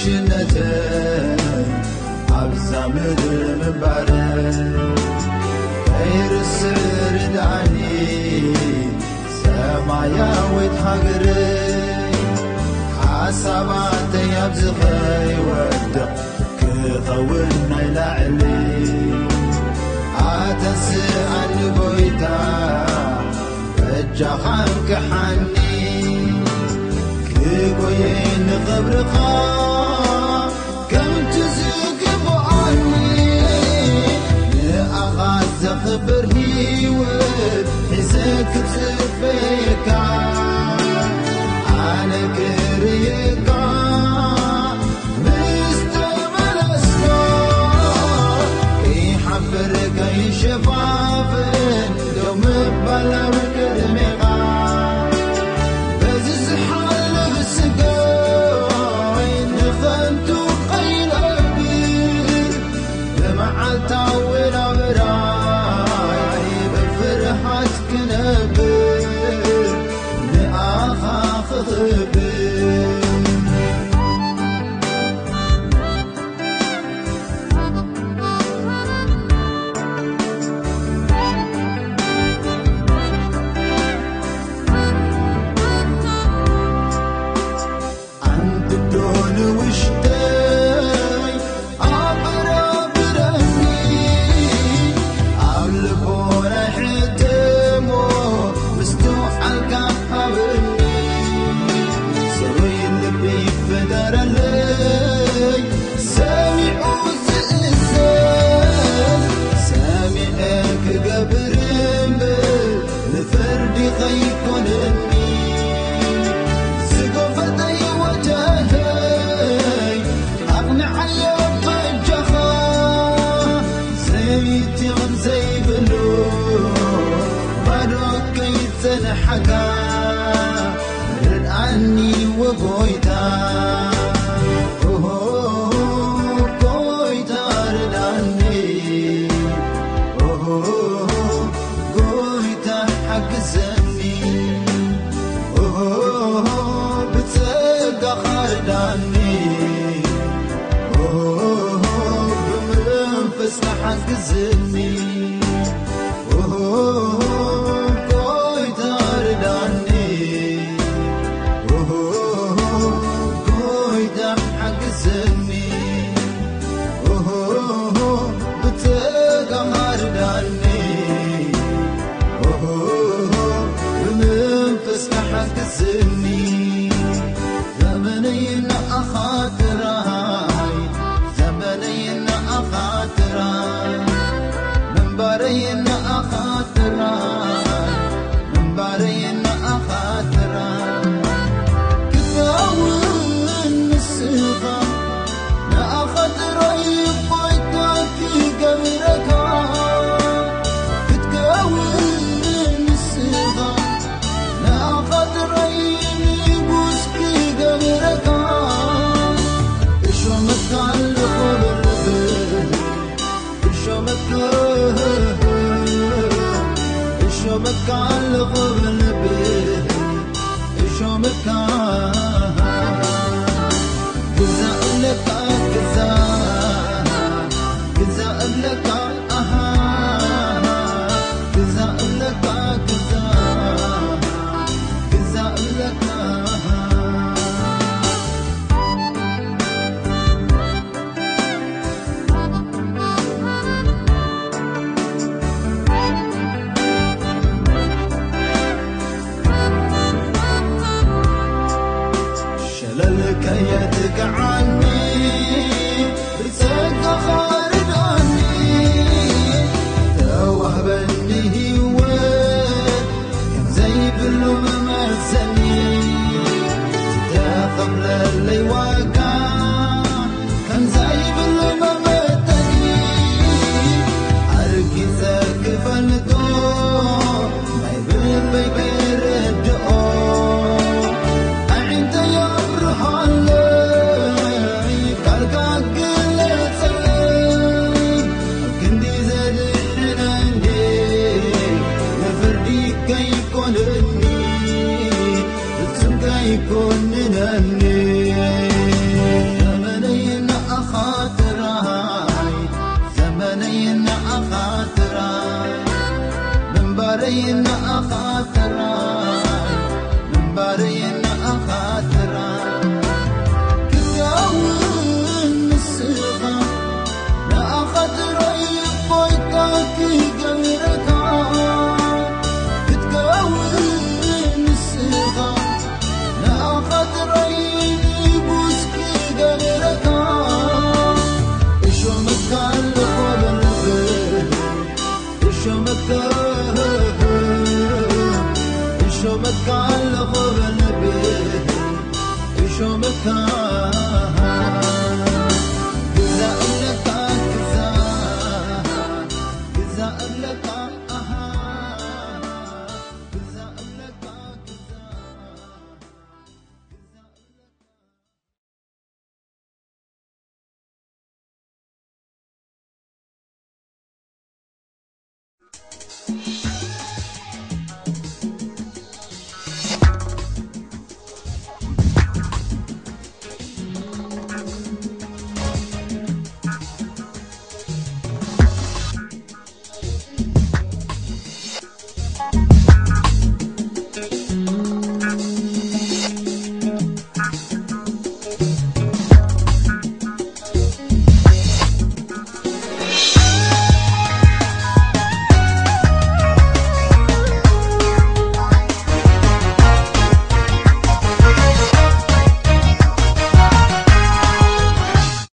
ሽነተይ ኣብዛ ምድሪ ምንባረይ ከይርስዕ ርድኣኒ፣ ሰማያዊት ሃገረይ። ሓሳባተይ ኣብዚ ከይወድቕ ክኸውን ናይ ላዕሊ ኣተንስኣኒ ጎይታ፣ በጃኻ እንቅሓኒ ክጎየ ንኽብርኻ ከምቲ ዝግብኣኒ። ንኣኻ ዘኽብር ህይወት ሒዘ ክጽበየካ፣ ኣነ ክርእየካ ምስ ተመለስካ፣ ከይሓፍር ከይሸፋፍን ደው ምባል ኣብ ቅድሜኻ። በዚ ዝሓልፍ ስጋይ ንኸንቱ ከይነብር፣ ብመዓልታዊ ናብራይ ብፍርሃት ክነብር፣ ንኣኻ ክኽብር። ኣንብዶ ንውሽጠይ ኣበራብረኒ፣ ኣብ ልቦናይ ሕተሞ ምስትውዓልካ ሃበኒ። ሰበይ ልቢ ፍጠረለይ፣ ሰሚዑ ዝእዘዝ፣ ሰሚዐ ክገብር እምበር ንፍርዲ ከይኮነኒ። ዝጎፈጠ ህይወተይ ኣቕንዓዮ በጃኻ፣ ሰይቲ ከም ዘይብሉ ባዶ ከይጸንሓካ ርድኣኒ ወጎይታ። ኦሆ፣ ጎይታ ርድኣኒ። ኦሆ፣ ጎይታ ሓግዘኒ። ኦሆ፣ ብጸጋኻ ርድኣኒ። ኦሆ፣ ብመንፈስካ ሓግዘኒ። ኦሆ፣ ጎይታ ርዳኒ። ኦሆ፣ ጎይታ ሓግዘኒ። ኦሆ፣ ብጸጋኻ ርዳኒ። ኦሆ፣ ብመንፈስካ ሓግዘኒ። ዘመነይ ንኣኻ ጥራይ፣ ዘመነይ ንኣኻ ጥራይ፣ ምንባረይ ንኣኻ ጥራይ፣ ምንባረይ ንኣኻ ጥራይ። ክኸውን ንስኻ፣ ንኣኻ ጥራይ ጎይታ ክገብረካ። ክትከውን ንስኻ፣ ንኣኻ ጥራይ ንጉስ ክገብረካ። እሾመካ ኣለኹ ብልቢ፣ እሾመካ፣ እሾመካ ኣለኹ ብልቢ፣ እሾመካ። ግዛእ እብለካ፣ ግዛእ፣ ግዛእ እብለካ፣ ኣሃ፣ ግዛእ እብለካ፣ ግዛእ፣ ግዛእ እብለካ። ነይ ንኣኻ ጥራይ ምንባረይ ንኣኻ ጥራይ ምንባረይ ንኣኻ ጥራይ ክትከውን ንስኻ ንኣኻ ጥራይ እፎይታ ክገብረካ ክትከውን ንስኻ ንኣኻ ጥራይ ንጉስ ክገብረካ እሾመካ ኣለኹ በልብህ እሾመካ እሾመካ ኣለኹ በልብህ እሾመካ ግዛእ ኣለካ ግዛእ ግዛእ ኣለካ ኣሃ ግዛእ ኣለካ ግዛእ